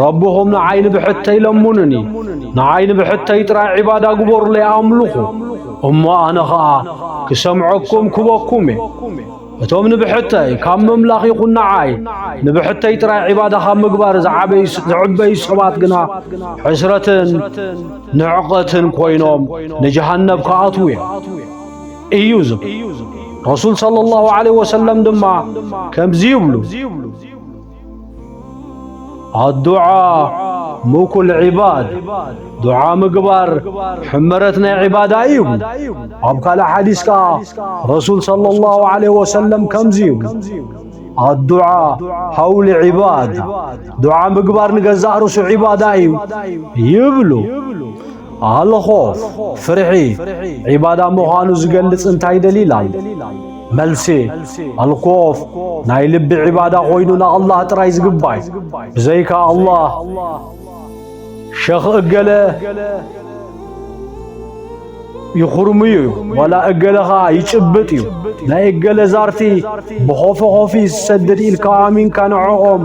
ረብኹም ንዓይ ንብሕተይ ለሙኑኒ፣ ንዓይ ንብሕተይ ጥራይ ዒባዳ ግበሩለይ ኣምልኹ፣ እሞ ኣነ ኸኣ ክሰምዐኩም ክበኩም እየ። እቶም ንብሕተይ ካብ ምምላኽ ይኹን ንዓይ ንብሕተይ ጥራይ ዒባዳ ካብ ምግባር ዝዓበዩ፣ ዝዕበዩ ሰባት ግና ሕስረትን ንዕቐትን ኮይኖም ንጀሃነብ ክኣትዉ እዮም እዩ ዝብል። ረሱል ሰለላሁ ዐለይሂ ወሰለም ድማ ከምዚ ይብሉ፣ ኣዱዓ ሙኩል ዒባድ፣ ዱዓ ምግባር ሕመረት ናይ ዒባዳ እዩ ይብሉ። ኣብ ካልእ ሓዲስ ከኣ ረሱል ሰለላሁ ዐለይሂ ወሰለም ከምዚ ይብሉ፣ ኣዱዓ ሃውሊ ዒባዳ፣ ዱዓ ምግባር ንገዛእ ርእሱ ዒባዳ እዩ ይብሉ። ኣልኾፍ፣ ፍርሒ፣ ዒባዳ ምዃኑ ዝገልጽ እንታይ ደሊል ኣሎ? መልሲ፣ ኣልኮፍ ናይ ልቢ ዒባዳ ኮይኑ ንኣላህ ጥራይ ዝግባይ፣ ብዘይካ ኣላህ ሸኽ እገለ ይኹርምዩ እዩ፣ ዋላ እገለ ኸኣ ይጭብጥ እዩ። ናይ እገለ ዛርቲ ብኾፈኾፊ ዝሰድድ ኢልካ ኣሚንካ ንዕኦም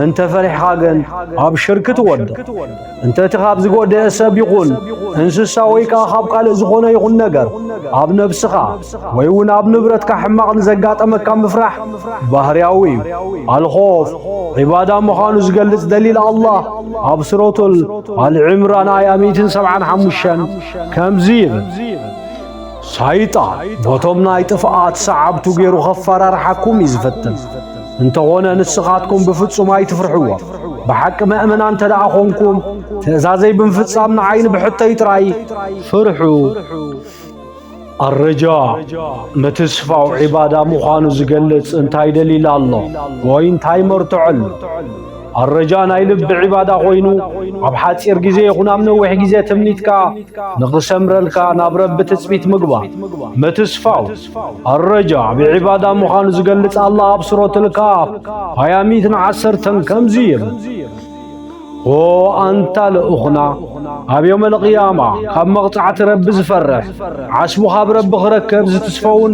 እንተ ፈሪሕኻ ግን ኣብ ሽርክ ትወድቕ። እንተ እቲ ካብ ዝጎደአ ሰብ ይኹን እንስሳ ወይ ከኣ ካብ ካልእ ዝኾነ ይኹን ነገር ኣብ ነብስኻ ወይ እውን ኣብ ንብረትካ ሕማቕ ንዘጋጠመካ ምፍራሕ ባህርያዊ እዩ። ኣልኾፍ ዒባዳ ምዃኑ ዝገልጽ ደሊል ኣላህ ኣብ ሱረቱል ኣል ዕምራን ኣያ ሚእትን ሰብዓን ሓሙሽተን ከምዚ ይብል፣ ሳይጣን በቶም ናይ ጥፍኣት ሰዓብቱ ገይሩ ከፈራርሓኩም እዩ ዝፍትን። እንተኾነ ንስኻትኩም ብፍጹም ኣይትፍርሕዎ። ብሓቂ መእመናን እንተ ደኣ ኾንኩም፣ ትእዛዘይ ብምፍጻም ንዓይ ንብሕተይ ጥራይ ፍርሑ። ኣረጃ፣ ምትስፋው ዒባዳ ምዃኑ ዝገልጽ እንታይ ደሊል ኣሎ? ወይ እንታይ መርትዖ ኣሎ? ኣረጃ ናይ ልቢ ዒባዳ ኮይኑ፣ ኣብ ሓጺር ግዜ ይኹን ኣብ ነዊሕ ግዜ ትምኒትካ ንኽሰምረልካ ናብ ረቢ ትጽቢት ምግባር። ምትስፋው ኣረጃ ብዒባዳ ምዃኑ ዝገልጽ ኣላ ኣብ ሱረቱል ካፍ ኣያ ሚእትን ዓሰርተን ከምዚ ይብል፣ ኦ ኣንታ ልኡኽና፣ ኣብ የውመል ቂያማ ካብ መቕጻዕቲ ረቢ ዝፈርሕ፣ ዓስቡ ካብ ረቢ ክረክብ ዝትስፈውን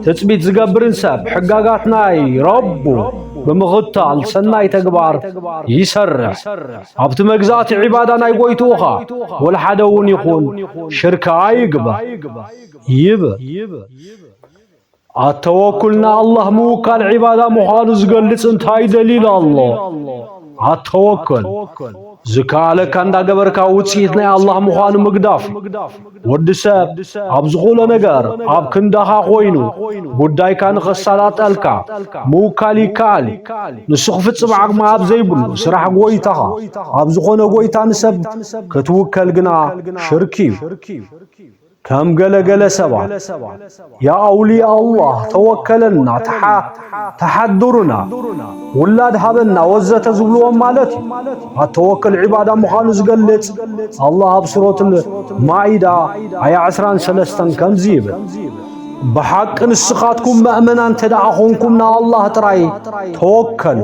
ትጽቢት ዝገብርን ሰብ፣ ሕጋጋት ናይ ረቡ ብምኽታል ሰናይ ተግባር ይሰርሕ። ኣብቲ መግዛእቲ ዒባዳ ናይ ጎይትኡ ኸኣ ወላ ሓደ እውን ይኹን ሽርክ ኣይግበር ይብል። ኣተወኩል ንኣላህ ምውካል ዒባዳ ምዃኑ ዝገልጽ እንታይ ደሊል ኣሎ? ኣተወኩል ዝከኣለካ እንዳገበርካ ውጽኢት ናይ ኣላህ ምዃኑ ምግዳፍ እዩ። ወዲ ሰብ ኣብ ዝኾነ ነገር ኣብ ክንዳኻ ኮይኑ ጉዳይካ ንኸሳላጠልካ ምውካል ይከኣል እዩ። ንሱ ክፍጽም ዓቕሚ ኣብ ዘይብሉ ስራሕ ጎይታኻ ኣብ ዝኾነ ጎይታ ንሰብ ክትውከል ግና ሽርክ እዩ። ከም ገለ ገለ ሰባት፣ ያ ኣውልያ ኣላህ ተወከለና፣ ተሓ-፣ ተሓድሩና፣ ውላድ ሃበና ወዘተ ዝብልዎም ማለት እዩ። ኣተወክል ዒባዳ ምዃኑ ዝገልጽ ኣላህ ኣብ ሱረቱል ማኢዳ ኣያ ዕስራን ሰለስተን ከምዚ ይብል፣ ብሓቂ ንስኻትኩም መእመናን እንተ ደኣ ኾንኩም ንኣላህ ጥራይ ተወከሉ።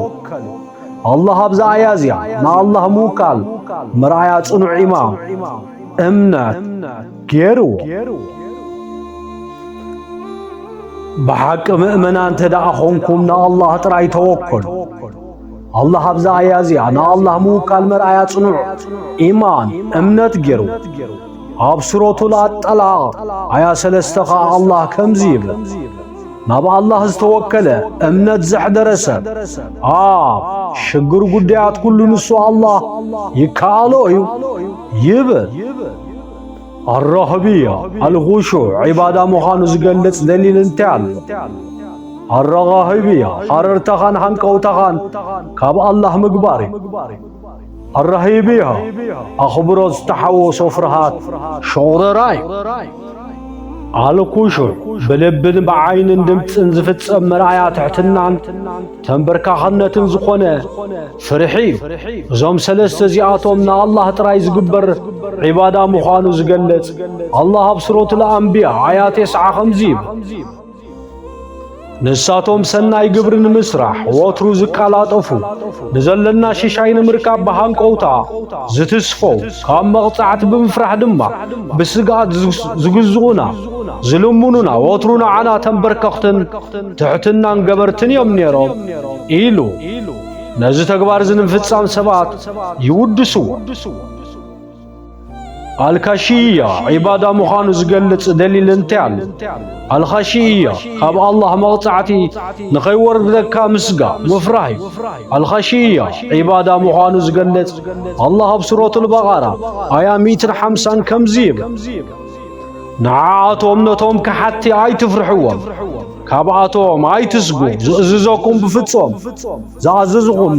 ኣላህ ኣብዛ ኣያ እዚኣ ንኣላህ ምውካል መርኣያ ጽኑዕ ኢማን፣ እምነት፣ ገይርዎ። ብሓቂ ምእመናን እንተ ደኣ ኾንኩም ንኣላህ ጥራይ ተወከሉ። ኣላህ ኣብዛ ኣያ እዚኣ ንኣላህ ምውካል መርኣያ ጽኑዕ ኢማን፣ እምነት፣ ገይርዎ። ኣብ ሱረቱል ኣጠላቕ ኣያ ሰለስተ ኸኣ ኣላህ ከምዚ ይብል፣ ናብ ኣላህ ዝተወከለ እምነት ዘሕደረ ሰብ ኣብ ሽግር ጉዳያት ኩሉ ንሱ ኣላህ ይከኣሎ እዩ ይብል። ኣራህብያ ኣልኹሹዕ ዒባዳ ምዃኑ ዝገልጽ ደሊል እንታይ ኣሎ? ኣራህብያ ሃረርታኻን ሃንቀውታኻን ካብ ኣላህ ምግባር እዩ። ኣራህብያ ኣኽብሮት ዝተሓወሶ ፍርሃት ሸቑረራ እዩ። ኣልኹሹዕ ብልብን ብዓይንን ድምጽን ዝፍጸም መርኣያ ትሕትናን ተንበርካኽነትን ዝኾነ ፍርሒ እዩ። እዞም ሰለስተ እዚኣቶም ንኣላህ ጥራይ ዝግበር ዒባዳ ምዃኑ ዝገልጽ ኣላህ ኣብ ሱረቱል ኣንብያ ኣያ ተስዓ ከምዚ ይብል፣ ንሳቶም ሰናይ ግብሪ ንምስራሕ ወትሩ ዝቃላጠፉ፣ ንዘለና ሽሻይ ንምርካብ ብሃንቀውታ ዝትስፈው፣ ካብ መቕጻዕቲ ብምፍራሕ ድማ ብስግኣት ዝግዝኡና፣ ዝልምኑና፣ ወትሩ ንዓና ተንበርከኽትን ትሕትናን ገበርትን እዮም ነይሮም ኢሉ። ነዚ ተግባር እዚ ንምፍጻም ሰባት ይውድስዎ። ኣልካሽያ ዒባዳ ምዃኑ ዝገልጽ ደሊል እንታይ ኣሎ? ኣልኻሽያ ካብ ኣላህ መቕጻዕቲ ንኸይወርደካ ምስጋ ምፍራህ እዩ። ኣልኻሽያ ዒባዳ ምዃኑ ዝገልጽ ኣላህ ኣብ ሱረቱል በቐራ ኣያ ሚእትን ሓምሳን ከምዚ ይብል፣ ንዓኣቶም ነቶም ከሓቲ ኣይትፍርሕዎም፣ ካብኣቶም ኣይትስጉ፣ ዝእዝዘኩም ብፍጾም ዝኣዘዝኹም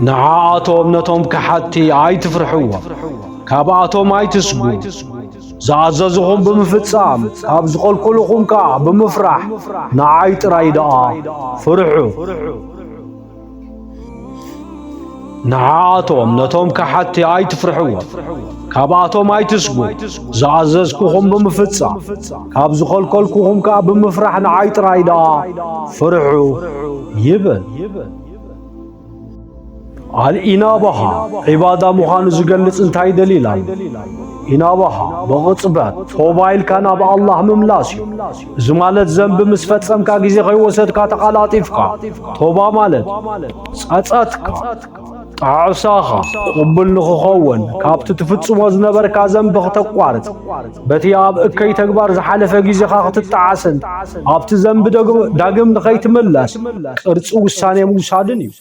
ንዓኣቶም ነቶም ከሓቲ ኣይትፍርሕዎም፣ ካብኣቶም ኣይትስጉ፣ ዝኣዘዝኹም ብምፍጻም ካብ ዝኸልከልኹም ከኣ ብምፍራሕ ንዓይ ጥራይ ደኣ ፍርሑ። ንዓኣቶም ነቶም ከሓቲ ኣይትፍርሕዎም፣ ካብኣቶም ኣይትስጉ፣ ዝኣዘዝኩኹም ብምፍጻም ካብ ዝኸልከልኩኹም ከኣ ብምፍራሕ ንዓይ ጥራይ ደኣ ፍርሑ ይብል። ኣልኢናባሃ ዒባዳ ምዃኑ ዝገልጽ እንታይ ደሊል ኣሎ? ኢናባሃ ብቕጽበት ቶባ ኢልካ ናብ ኣላህ ምምላስ እዩ። እዚ ማለት ዘንቢ ምስ ፈጸምካ ግዜ ከይወሰድካ ተቓላጢፍካ ቶባ ማለት ጸጸትካ፣ ጣዕሳኻ ቅቡል ንኽኸውን ካብቲ ትፍጽሞ ዝነበርካ ዘንቢ ክተቋርጽ፣ በቲ ኣብ እከይ ተግባር ዝሓለፈ ግዜኻ ክትጠዓስን ኣብቲ ዘንቢ ደግ-፣ ዳግም ንኸይትምለስ ቅርጺ ውሳኔ ምውሳድን እዩ።